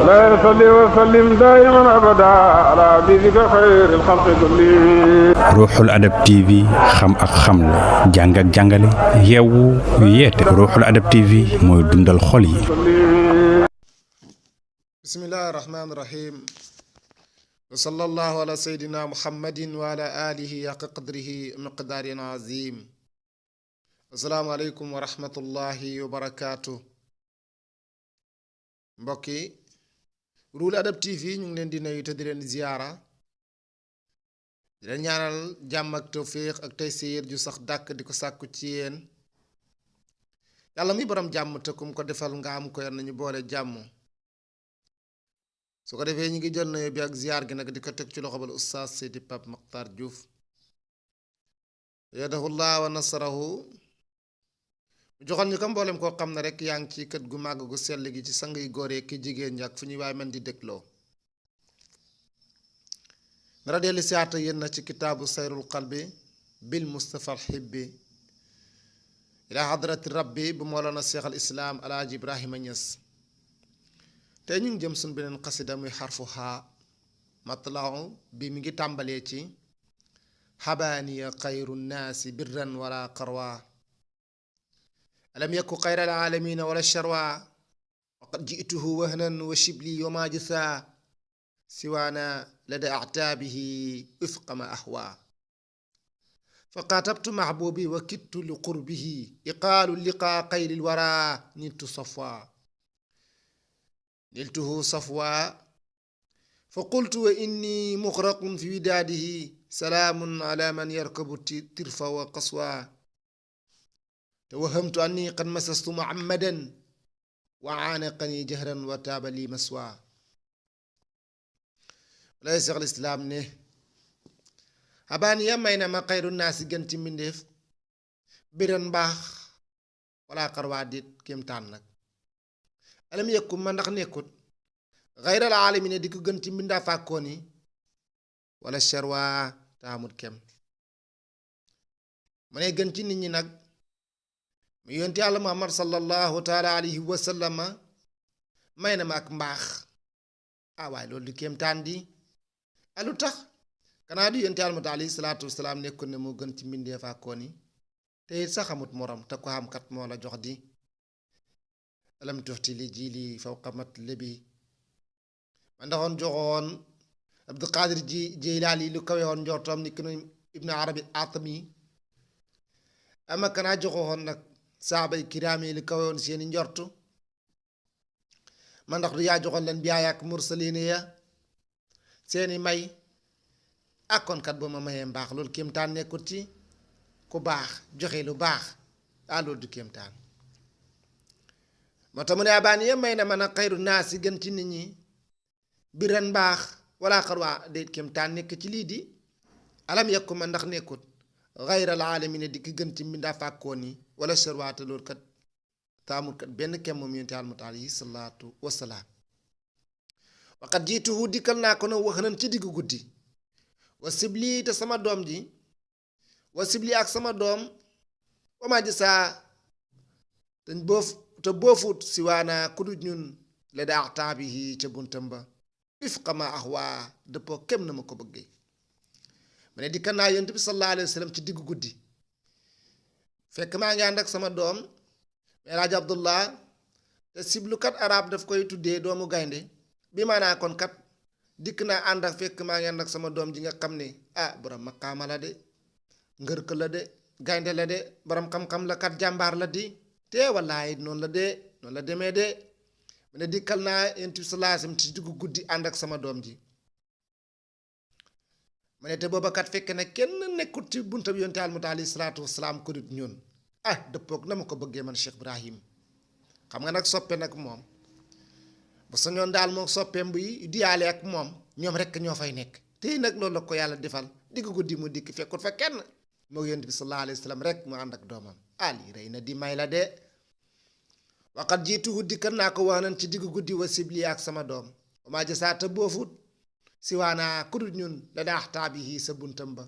لا يصلي وسلم دائما أبدا على حبيبك خير الخلق كلهم. Ruuxul Adab TV xam ak xamle jàng ak jàngale yeewu yeete Ruuxul Adab TV mooy dundal xol yi. bismillahi rahmaani rahim wa sallallahu ala sayyidina muhammadin wa ala alihi haqqa qadrihi miqdaarin azim. assalaamu aleykum wa rahmatullahi wa barakaatu. mbokk yi Ruuxul Adab TV ñu ngi leen di nuyu te di leen ziyaara di leen ñaanal jàmm ak tawfiq ak taysiir ju sax dàkk di ko sàkku ci yéen. yàlla muy borom jàmm te kum ko defal nga am ko yar nañu boole jàmm. su ko defee ñu ngi jël nañu bi ak ziyaar gi nag di ko teg ci loxo bal Oustaz Seydi Pape Makhtar Diouf yadahullah wa nasarahu mu joxal ñu ko mboolem koo xam ne rek yaa ngi ci kët gu màgg gu sell gi ci sang yi góor ki jigéen ñi ak fu ñuy waay mën di dégloo. nara dellu siyaata yéen na ci kitaabu sayrul qalbi bil mustafa al hibbi ila hadrati rabbi bu moolana cheikh al islam alaaji ibrahima Ñas. tey ñu ngi jëm suñ beneen xasida muy xarfu xaa matlaaw bi mi ngi tàmbalee ci xabaaniya xayru naasi birran wala qarwa alam yakku xayra al aalamina wala sharwa waqad jituhu wahnan wa shibli wa ma jutha siwaana lada actaabihi wifqa ma ahwa fa qatabtu mahbubi wa kittu li qurbihi iqaalu liqa xayri lwara niltu safwa niltuhu safwa fa qultu wa inni muxraqun fi widaadihi salaamun ala man yarkabu tirfa wa qaswa tawahamtu anni qad masastu muhammadan wa aanaqani jahran wa taaba li maswa. lay Seex al Islaam ne xabaaniya may na ma xayru naasi gën ci mbindéef biran mbaax wala xarwaa dit kéemtaan nag alam yëkku ma ndax nekkut xayral aalamiina di ko gën ci mbindaa fàkkoon yi wala sharwa taamut kem mu ne gën ci nit ñi nag mu yonti yàlla muhammad sallallahu taala alayhi wa sallama may na ma ak mbaax. waaye loolu di kéemtaan di alu tax kanaa di yonti yàlla muhammad alayhi salaatu wasalaam nekkoon ne moo gën ci mbindee fàkkoon yi te it sax amut morom te ko xam kat moo la jox di alam tuxti li ji li fawqa matlabi ma ndaxoon joxoon abdul qadir jilaali lu kawe woon njortoom ni kinu ibnu arabi atami ama kanaa joxoon nag saabay kiraam yi lu kawe woon seeni njortu ma ndax du yaa joxoon leen biyaay ak mursaliin ya seeni may akkoon kat boo ma mayee mbaax loolu kéemtaan nekkut ci ku baax joxe lu baax loolu du kéemtaan. moo tax mu ne abaaniya may na man a xayru naas yi gën ci nit ñi biran mbaax wala xarwaa déet kéemtaan nekk ci lii di alam yekku ma ndax nekkut xayral aalamiina di ki gën ci mbindaa fàkkoon yi wala sharwaate loolu kat taamul kat benn kem moom yonent Yàlla alayhi salaatu wasalaam. waqat jiituhu dikkal naa ko na wax nañ ci diggu guddi wa sibli te sama doom ji wa sibli ak sama doom wa maa ji saa te boofut si waana kudut ñun la daa taabihi ca buntam ba wifqa ma ahwaa dëppoo kem na ma ko bëggee. mu ne dikkal naa yonent bi sallallahu alayhi wa sallam ci diggu guddi fekk maa ngi ànd ak sama doom Elaaji Abdullah te siblukat arab daf koy tuddee doomu gaynde bi maanaa kon kat dikk naa ànd ak fekk maa ngi ànd ak sama doom ji nga xam ne borom maqaama la de ngërk la de gaynde la de borom xam-xam la kat jàmbaar la di te wallaay noonu la demee de mu ne dikkal naa yonent bi sallallahu alayhi wasallam ci diggu guddi ànd ak sama doom ji mu ne te booba kat fekk ne kenn nekkut ci bunta bi yonent Yàlla alayhi salaatu wasalaam ko dut ñun dëppoog na ma ko bëggee man Cheikh Ibrahim. xam nga nag soppe nag moom bu sañoon daal moom soppeem buy diyaale ak moom ñoom rek ñoo fay nekk tey nag loolu la ko yàlla defal digg guddi mu dikk fekkut fa kenn moo yonent bi sallallahu alayhi wa sallam rek mu ànd ak doomam lii rey na di may la de. waqat jiituhu dikkal naa ko wax nañ ci digg guddi wa sibli ak sama doom wamaa jasaata boofut si waanaa kudut ñun la daax taabihi sa buntam ba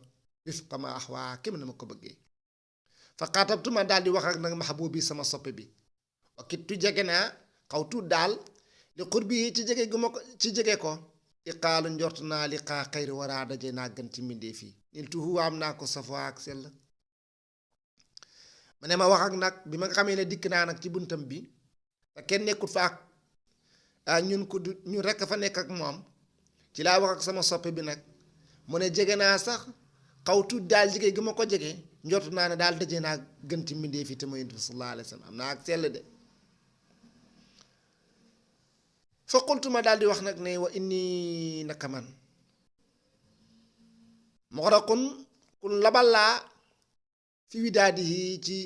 wifqa ma ahwaa kem na ma ko bëggee. fa xaatabtu ma daal di wax ak nag mahbubi sama soppe bi wa kittu jege naa xaw tuut daal li xurbi yi ci jege gu ma ko ci jege ko iqaalu njort naa li xaa xayri waraa daje naa gën ci mbindéef yi nil tuhu am naa ko safwa ak sell ma ne ma wax ak nag bi ma nga xamee ne dikk naa nag ci buntam bi te kenn nekkut fa ak ñun ko du ñun rekk fa nekk ak moom ci laa wax ak sama soppe bi nag mu ne jege naa sax xaw tuut daal jege gi ma ko jege njort naa ne daal daje naa gën ci mbindéef yi te mooy sallallahu alayhi wa sallam am naa ak sell de fa qultuma daal di wax nag ne wa inni naka man muxraqun kun labal laa fi widaadihi ci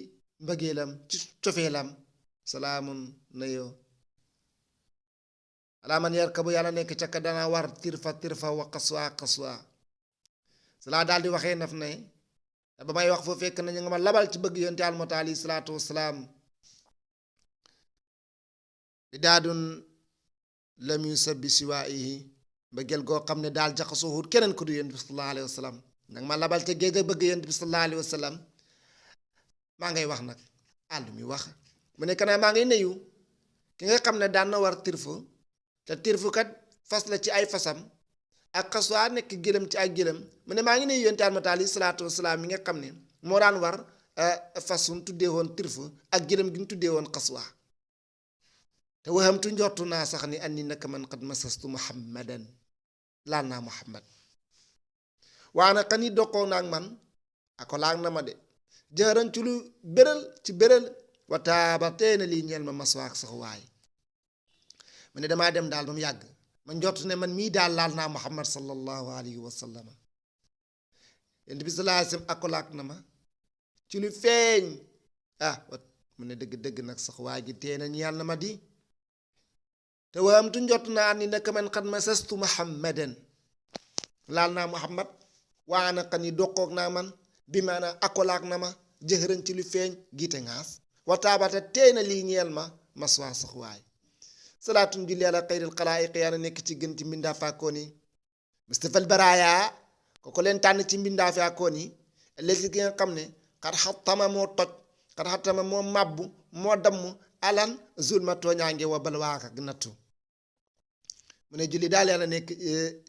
mbëggeelam ci cofeelam salaamun na yow alaa man yarkabu yàlla nekk ca ka dana war tirfa wa qaswa salaa daal di waxee naf ne ba may wax foo fekk nañu nga ma labal ci bëgg yonte almata alayhi salaatu wasalaam li daadun lam yusabbi siwaayihi mbëggeel goo xam ne daal jaxasoo wut keneen ko du yonent bi sallallahu alayhi wa sallam nag ma labal te géej a bëgg yonent bi sallallahu alayhi wa sallam maa ngay wax nag àll mi wax mu ne kanaa maa ngay nuyu ki nga xam ne daan na war tirfu te tirfu kat fas la ci ay fasam ak xaswaa nekk gëlëm ci ay gëlëm mu ne maa ngi nuyu yonent almata alayhi salaatu wasalaam mi nga xam ne moo daan war fasum tuddee woon tirfu ak gëlëm gi ñu tuddee woon xaswaa te waxamtu njortu naa sax ni andi naka man qad masastu muhammadan laal naa muhammad waana xani doqoo naag man ako laag na ma de jëran ci lu béral wataaba tey na lii ñeel ma maswaak sax waay mu ne damaa dem daal ba mu yàgg ma njortu ne man mii daal laal naa muhammad sallallahu alayhi wa sallam yonent bi sallallahu alayhi wa sallam ako laag na ma ci lu feeñ mu ne dëgg nag sax waay ji tee na ñeel na ma di te waamtu njot naa ni naka man xat ma sastu muhammadan laal naa muhammad waana xan yi doqoog naa man bi maanaam akolaak na ma jëxërën ci lu feeñ giite ngaas wataabata tey na lii ñeel ma maswaa sax waay salaatun julli ala xayril xalaayiq yaa nekk ci gën ci mbindaa fàkkoon yi mustafal baraaya ko leen tànn ci mbindaa fàkkoon yi léegi gi nga xam ne xat xattama moo toj xat xattama moo màbbu moo damm alan zulma tooñaange wa balwaak ak nattu mu ne julli daal yàlla nekk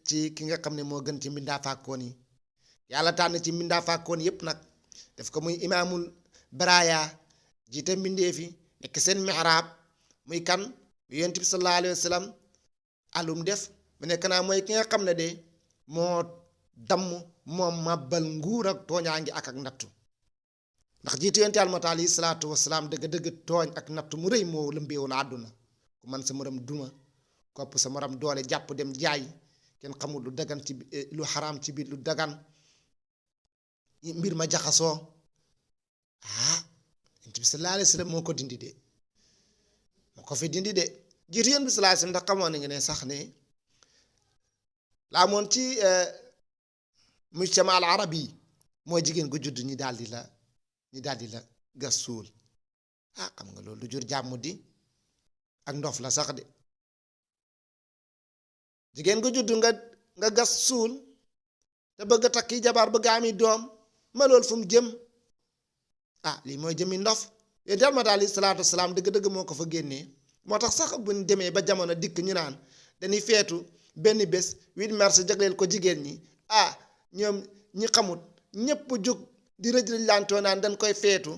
ci ki nga xam ne moo gën ci mbindaa fàkkoon yi yàlla tànn ci mbindaa fàkkoon yépp nag def ko muy imaamul baraaya jiite mbindeefi nekk seen mihraab muy kan yonent bi sallallahu alayhi wa sallam alum def mu nekk naa mooy ki nga xam ne de moo damm moo màbbal nguur ak tooñaange ak nattu ndax jiite yonent almata alayhi salaatu wasalaam dëgg tooñ ak nattu mu rëy moo lëmbeewoon àdduna ku man sa morom duma kopp sa morom doole jàpp dem jaay kenn xamul lu dagan ci lu xaraam ci biir lu dagan mbir ma jaxasoo yonent bi sallallahu alayhi wa sallam moo ko dindi de moo ko fi dindi de jiitu yonent bi sallallahu alayhi wa sallam ndax xamoon nañu ne sax ne laa moon ci mujtama al arabi mooy jigéen gu judd ñi daal di la gas suul xam nga loolu du jur jàmm di ak ndof la sax de jigéen gu judd nga gas suul te bëgg a takki jabar bëgg ami doom ma loolu fu mu jëm lii mooy jëmi ndof yooyu del ma daal salaatu wasalaam dëgg moo ko fa génnee moo tax sax buñ demee ba jamono dikk ñu naan dañuy feetu benn bés 8 mars jagleel ko jigéen ñi ñoom ñi xamut ñépp jóg di rëj lantoo naan dañ koy feetu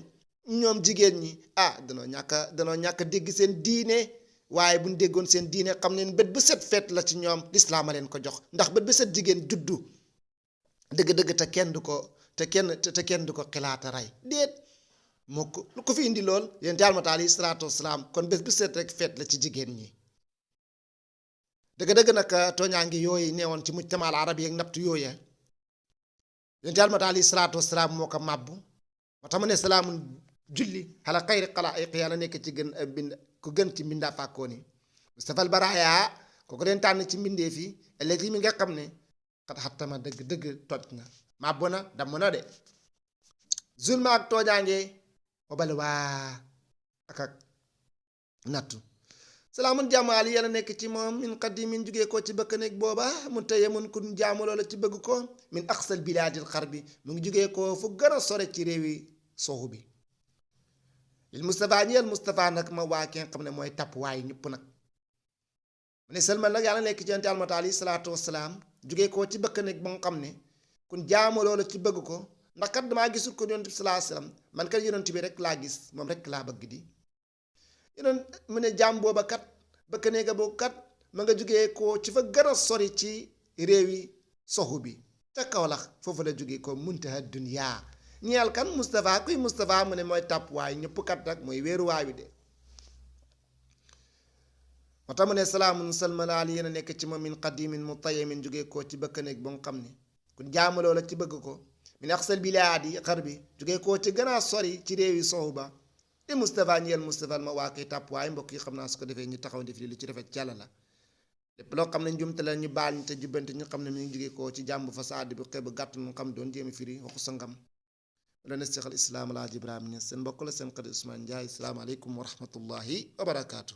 ñoom jigéen ñi danoo ñàkk dégg seen diine waaye buñ déggoon seen diine xam ne bët bu set feet la ci ñoom lislaam a leen ko jox ndax bët bu set jigéen juddu dëgg te kenn du ko xilaata rey déet moo ko lu ko fi indi lool yéen jaalmata alayhi salaatu wasalaam kon bés bu set rek feet la ci jigéen ñi dëgg nag tooñaa ngi yooyu neewoon ci mujtamaal arab yi ak naptu yooya yéen jaalmata alayhi salaatu wasalaam moo ko màbbu moo tax mu ne salaamun julli xala xayri xalaayiq yàlla nekk ci ku gën ci mbindaa fàkkoon yi mustafal baraaya kooku leen tànn ci mbindee fi léegi mi nga xam ne xat xattama dëgg toj na màbbu na damm na de zulma ak tooñaange wabal waa ak nattu salaamun jàmm ali yàlla nekk ci moom min qadimin jugee ko ci bëkk nekk booba mun teye mun kun jaamu loola ci bëgg ko min aqsal bilaadil xarbi mu ngi jugee ko fu gën a sore ci réewi sowu bi lil Moustapha ñeel Moustapha nag ma waa ki nga xam ne mooy tapp waaye ñëpp nag mu ne sëlmal nag yàlla nekk ci yonent Yàlla alayhi salaatu wasalaam jógee koo ci bëkk nekk ba nga xam ne kun jaamu loola ci bëgg ko ndax kat damaa gisul ko yonent bi sallallahu alayhi wasallam man kat yonent bi rek laa gis moom rek laa bëgg di yonent mu ne jaam booba kat bëkk nekk boobu kat ma nga jógee koo ci fa gën a sori ci réewi soxu bi ca Kawlax foofu la jógee ko muntaha dunya ñeel kan Moustapha kuy Moustapha mu ne mooy tàpp waay ñëpp kat nag mooy wéeruwaay wi de moo tax mu ne salaamun salmalaal yéen a nekk ci moom min qadimin mu tayamin jógee koo ci bëkk nekk ba nga xam ne ku jaamaloo la ci bëgg ko min aqsal bilaadi xar bi jógee koo ci gën a sori ci réewi sowu ba di Moustapha ñeel Moustapha ma waa koy tàpp waaye mbokk yi xam naa su ko defee ñu taxaw def li lu ci rafet ci Yàlla la lépp loo xam ne njumte la ñu baal ñu te jubbante ñu xam ne mi ngi jógee koo ci jàmb fasaadi bu xeeb gàtt nu xam doon jéem a firi waxu sa ngam la ne Seex al Islaam Alaaji Ibrahima Ñas seen mbokk la seen xarit Ousmane Ndiaye salaamaaleykum wa rahmatullahi wa barakaatu